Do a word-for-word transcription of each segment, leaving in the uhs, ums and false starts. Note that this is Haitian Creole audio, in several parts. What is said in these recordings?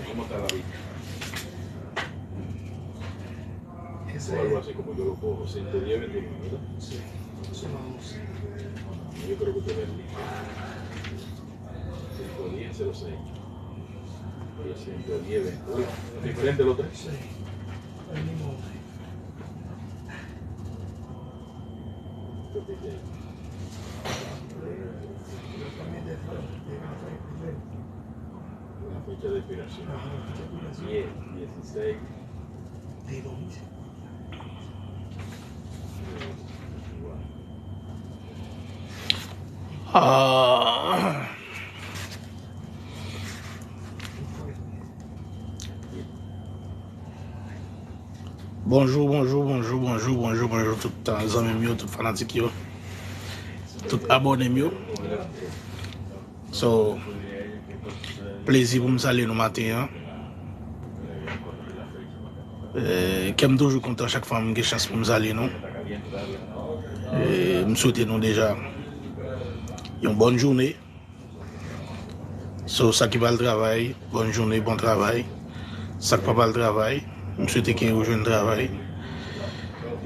¿Cómo está la vida? ¿Cómo lo hace como yo lo puedo? Ciento diez veintinueve, ¿verdad? Sí. Yo creo que usted ve el libro. Ciento diez cero seis. Y ciento diez veinte. Uy, diferente los tres. Sí. El mismo. La fecha de expiración. Diez, dieciséis. Ah. Bonjou, bonjou, bonjou, bonjou, bonjou, bonjou tout zanmi m yo, tout fanatik yo, tout abòne m yo. So, plezi pou m salye nou maten an. Eh, kè m toujou kontan chak fwa m gen chans pou m salye nou. Eh, m swete nou deja yon bòn jounen. So, sa ki pral travay, bòn jounen, bon travay. Sa k pa pral travay, m swete ke ou jwenn travay.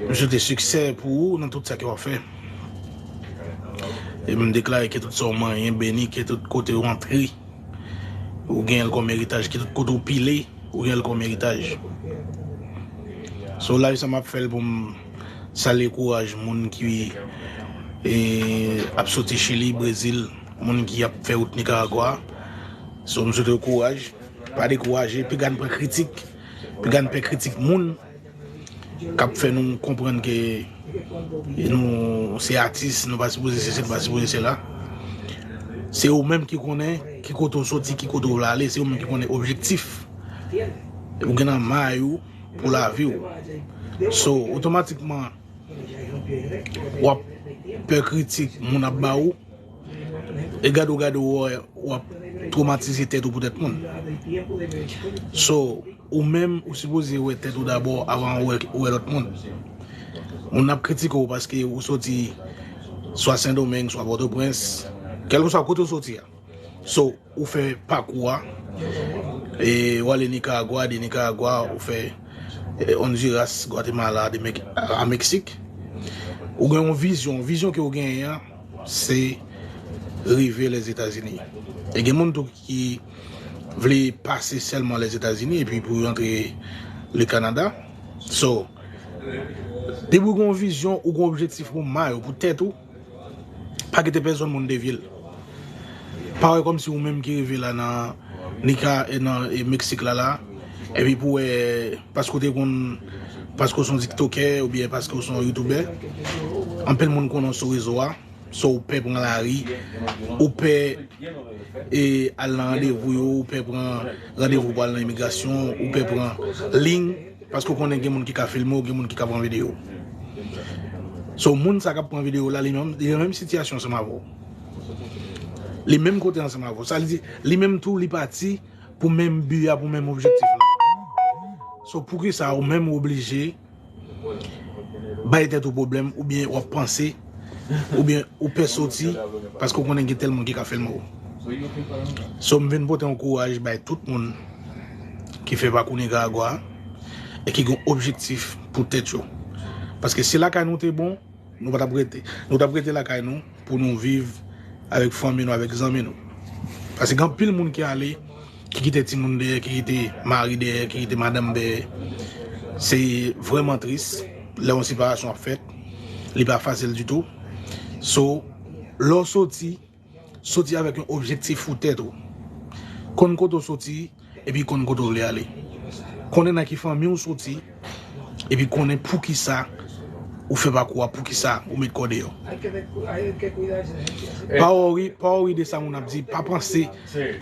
M swete siksè pou ou nan tout sa ke w ap fè. E m deklare ke tout sa w manyen beni, ke tout kote w antre, ou genyen l kòm eritaj, ke tout kote w pile, ou genyen l kòm eritaj. So, live sa m ap fè l pou m salye kouraj moun ki e, ap soti Chili, Brezil, moun ki ap fè wout Nicaragua. So, m swete yo kouraj. Pa dekouraje, piga n pran kritik, piga n pè kritik moun k ap fè nou konprann ke nou se atis, nou pa sipoze sesi, nou pa sipoze sela. Se ou menm ki konnen ki kote w soti, ki kote w vle ale, se ou menm ki konnen objektif ou gen nan may ou pou lavi w. So, otomatikman, w ap pè kritik moun ap ba ou. E gade w gade w wè w ap twomatize tèt ou pou tèt moun. So, ou menm, ou sipoze wè tèt ou dabò avan ou wè, ou wè lòt moun. Moun ap kritike w paske ou soti swa Sendomeng, swa Pòtoprens, kèlkeswa kote w soti a. So, ou fè pakou a, e w ale Nicaragua, de Nicaragua, ou fè e, Honduras, Guatemala, de Mek-, a Meksik. Ou gen yon vizyon, vizyon ke w genyen an, se rive Lèzetazini. E gen moun tou ki vle pase sèlman Lèzetazini epi pou yo antre le Kanada. So, depi w gen yon vizyon, ou gen yon objektif pou may ou, pou tèt ou, pa kite pèsonn moun devye l. Pa wè kòmsi ou menm ki rive la nan Nika, e nan, e Meksik la la, epi pou wè, paske w te konn, paske w se yon tiktokè oubyen paske w se yon youtubè, anpil moun konnen w sou rezo a, so ou pè pran lari, ou pè, e, al nan randevou yo, ou pè pran randevou pou al nan imigrasyon, ou pè pran liy, paske w konnen gen moun ki ka filme w, gen moun ki ka pran videyo. So, moun sa k ap pran videyo la, li menm, li nan menm sitiyasyon ansanm avè w. Li menm kote ansanm avè w. Sa vle di, li menm tou, li pati pou menm bi a, pou menm objektif la. So, poukisa ou menm ou oblije bay tèt ou pwoblèm, oubyen w ap panse, oubyen ou pè soti, paske w konnen gen tèl moun ki ka filme w. So, m vin pote yon kouraj bay tout moun ki fè pakou Nicaragua a e ki gen objektif pou tèt yo. Paske si lakay nou te bon, nou pa t ap rete. Nou t ap rete lakay nou pou nou viv avèk fanmi nou, avèk zanmi nou. Paske gen anpil moun ki ale, ki kite timoun dèyè, ki kite mari dèyè, ki kite madanm dèyè. Se vrèman tris lè yon separasyon ap fèt. Li pa fasil ditou. So, lè w soti, soti avèk yon objektif pou tèt ou. Konn kote w soti, epi konn kote w vle ale. Konnen nan ki fanmi w soti, epi konnen poukisa ou fè pakou a, poukisa ou met kò deyò. Pa wori, pa wori de sa moun ap di, pa panse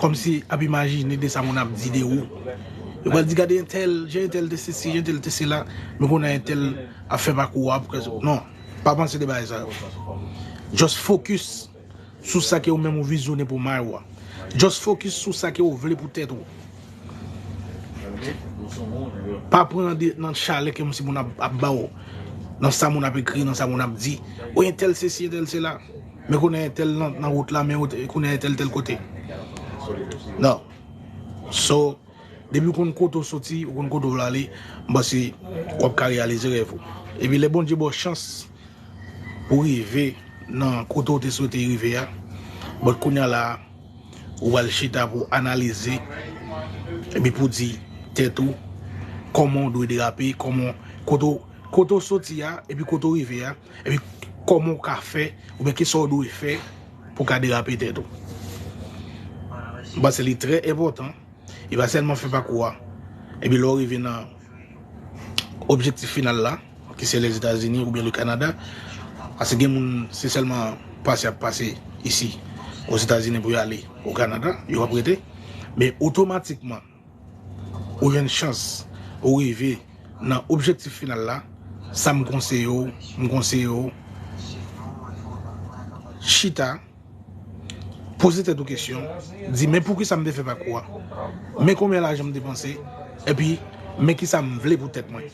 kòmsi ap imajine de sa moun ap di de ou. Yo pral di, gade entèl, jan entèl te sesi, jan entèl te sela, men konnen entèl ap fè pakou a, pou kè, non, pa panse de bagay sa yo. Just focus sou sa ke ou menm ou vizyone pou may ou a. Just focus sou sa ke ou vle pou tèt ou. Pa pran de, nan chalè ke kòmsi moun ap, ap ba w, nan sa moun ap ekri, nan sa moun ap di. Ou entèl sesi, entèl sela. Men konnen entèl nan, nan wout la, men ou te, konnen entèl tèl kote. Non. So, depi w konn kote w soti, ou konn kote w vle ale, m panse w ap ka reyalize rèv ou. Epi lè Bondye ba w chans pou w rive nan kote w te swete rive a, but kounye a la, ou pral chita pou w analize, epi pou w di tèt ou kòman w dwe derape, kòman, kote w, kote w soti a, epi kote w rive a, epi kòman w ka fè, oubyen kisa w dwe fè pou w ka derape tèt ou. M panse li trè enpòtan. E pa sèlman fè pakou a. Epi lè w rive nan objektif final la, ki se Lèzetazini oubyen le Kanada, paske gen moun, se sèlman pase y ap pase isi, Ozetazini pou y ale o Kanada, yo p ap rete. Men otomatikman, ou jwenn chans, ou rive nan objektif final la, sa m konseye w, m konseye w, chita, poze tèt ou kesyon, di, men poukisa m te fè pakou a? Men konbyen lajan m depanse? Epi, men kisa m vle pou tèt mwen?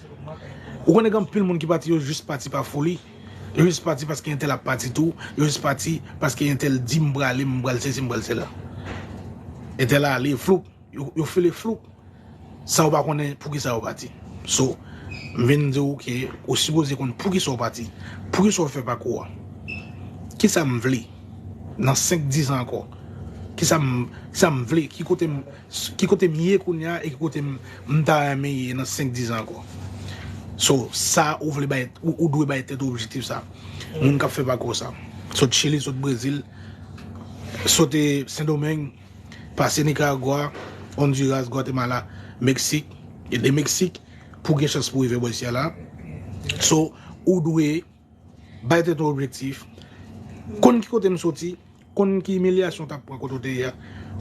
Ou konnen gen anpil moun ki pati, yo jis pati pa foli, yo jis pati paske entèl ap pati tou, yo jis pati paske entèl di m prale, m pral sesi, m pral sela. Entèl ale, floup, yo, yo file floup. San w pa konnen poukisa yo pati. So, m vin di w ke ou sipoze konn poukisa w pati, poukisa w fè pakou a. Kisa m vle nan senk, diz an ankò? Kisa m, kisa m vle? Ki kote m, ki kote m ye kounye a e ki kote m, m ta renmen ye nan senk, diz an ankò? So, sa ou vle bay, ou, ou dwe bay tèt ou objektif sa. Moun k ap fè pakou sa. Sot Chili, sot Brezil, sote Sendomeng, pase Nikaragwa, Honduras, Gwatemala, Meksik, e de Meksik, pou gen chans pou rive bò isi a la. So, ou dwe bay tèt ou objektif, konn ki kote m soti, konn ki imilyasyon w t ap pran kote w te ye a,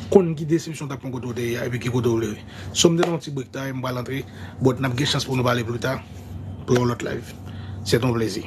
konn ki desepsyon w t ap pran kote w te ye a, epi ki kote w vle ye. So, m te nan yon ti break time, m pral antre, but n ap gen chans pou nou pale pli ta, pou yon lòt live. Se t on plezi.